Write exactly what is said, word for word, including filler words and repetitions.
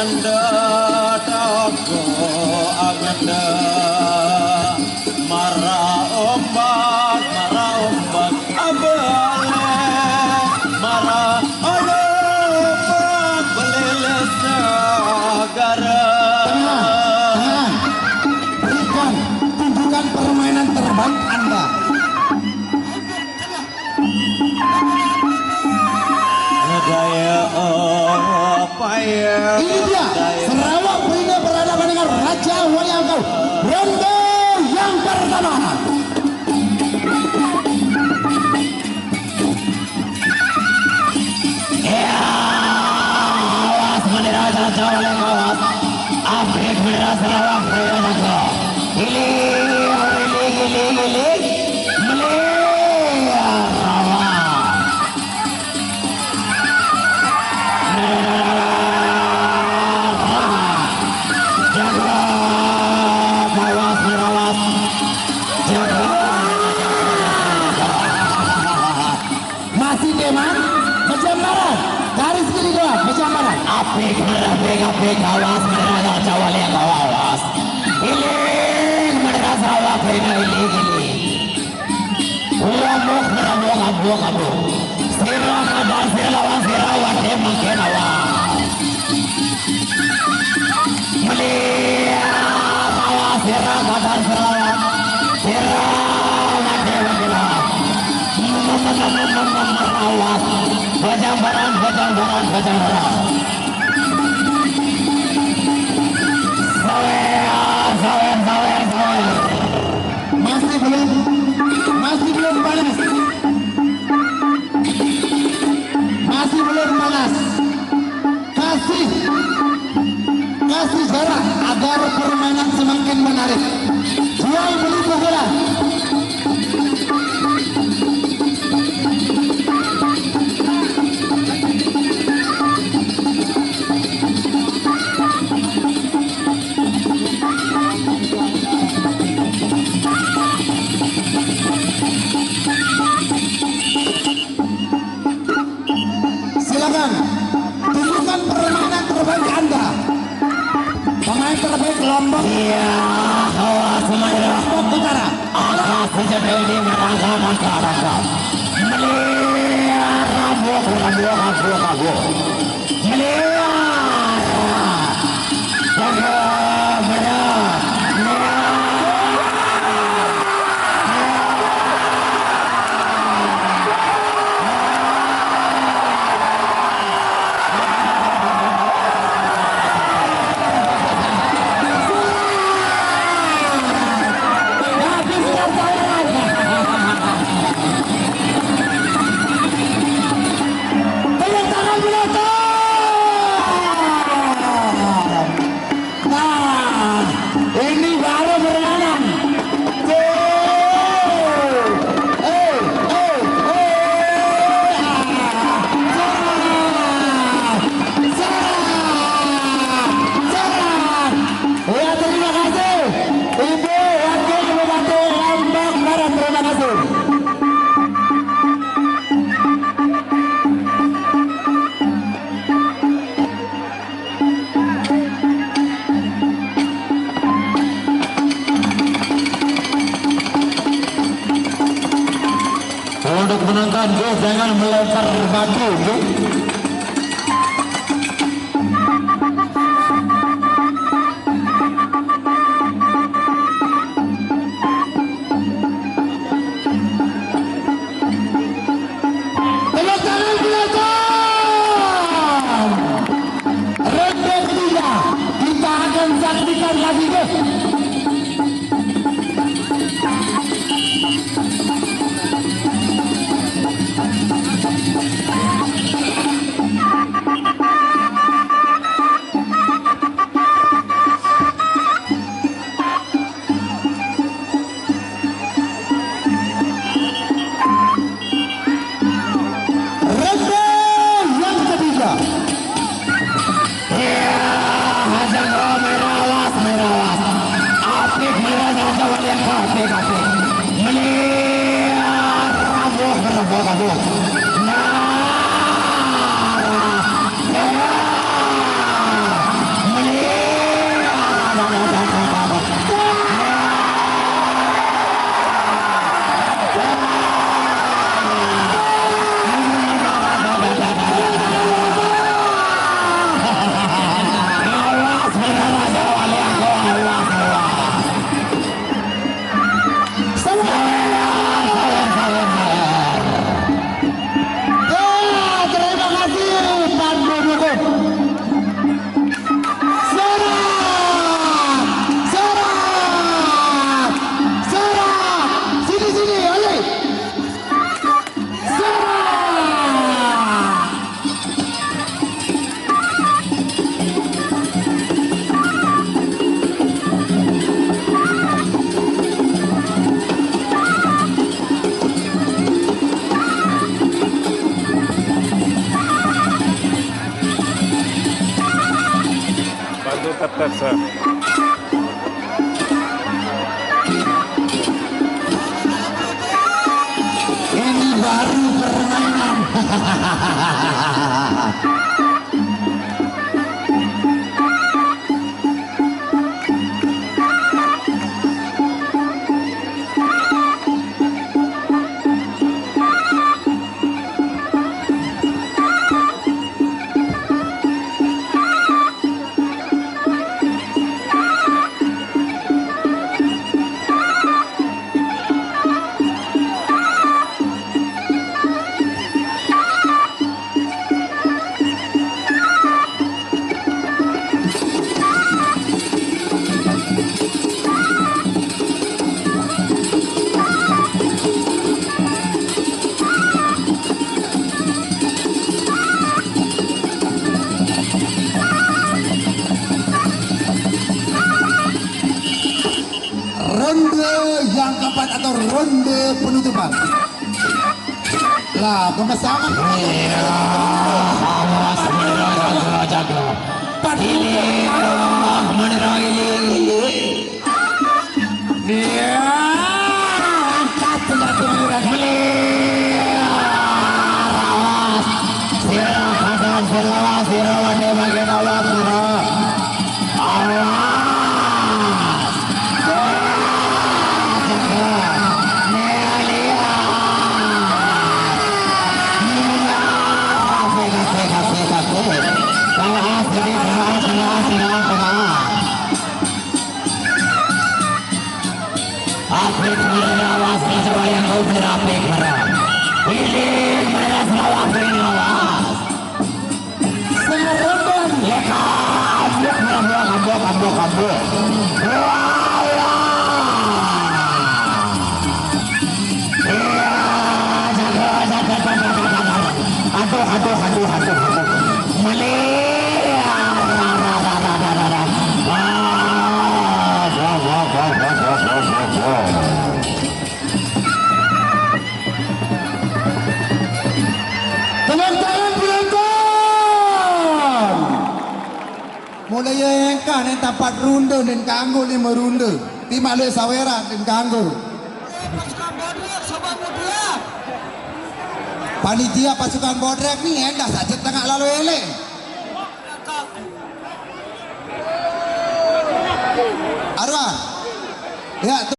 Anda toko agenda, mara ombak, mara ombak, abale, mara ombak, beleleh segara. Tenang, tenang. Berikan, tunjukkan permainan terbaik Anda. Daya upaya. Ini dia, Sarawak Perina berhadapan dengan Raja Wali Angkau. Ronde yang pertama. Ya, awas bendera Raja Wali Angkau, awas. Apik bendera Sarawak Perina Angkau. Iling, iling, iling, iling. Meliar, awas. Jaga, awas, awas. Jaga. Masih deman, berjambaran. Garis kiri doang, berjambaran. Apik, apik, apik, awas, awas, awas. Iling, awas, awas, iling, iling. Wamuk, wamuk, wamuk, wamuk. Sira kadar, sira lawan, sira wate mangke lawan. Meliar, awas, sira kadar, sira lawan. Sira wate mangke lawan. Awas. Bajang baran, bajang baran, bajang baran. Sawer, sawer, sawer, sawer. Masih belum, masih belum panas. Masih belum panas. Kasih, kasih jarak agar permainan semakin menarik. Jual beli pukulan. Silakan tunjukkan permainan terbaik Anda. Pemain terbaik Lombok. Iya, awas, Sumaira. Lombok Utara. Awas, sejak ini merangkak, merangkak, merangkak. Meliar, rambuk, rambuk, rambuk, rambuk. Meliar. Rambuk, rambuk. Meliar. Tepuk tangan penonton. Nah, ini baru bermain. Tuh. Eh, eh, eh. Ah. Serah. Serah. Serah. Ya, terima kasih. Ibu Wakil Bupati Lombok Barat, terima kasih. Untuk menangkan, Gus, jangan melempar batu, Gus. Tepuk tangan penonton. Ronde ketiga, kita akan saksikan lagi, Gus. Ronde yang ketiga. Ya, hajar merah, awas, merah, awas. Apik merah, jangan yang apik, apik. Meliar, rabuh, rabuh, rabuh. Nah, nah. Ini baru permainan. Ronde yang keempat atau ronde penutupan. Lah, gemes amat. Iya, awas, bener, jago, jago. Ini, bener, ini. Iya, angkat, sudah turun. Melihat, awas. Sira, kadang, sira, sira, wande, bagian awas, sira. Asik, merah, awas, sesuai yang kau terapi, merah. Ini merah, selawas, ini awas. Semerukan. Ya, ambuk, ambuk, ambuk, ambuk, ambuk. Walah. Iya, jago, jago, jago, jago, jago. Aduh, aduh, aduh, aduh, aduh. Melihat. Ah, wah, wah, wah. Tepuk tangan penonton. Mulai engkah nih tapat runde dan kanggo lima runde. Timak lu sawera dan kanggo. Panitia pasukan bodrek nih endah saja tengah lalu elek. Arwah. Ya,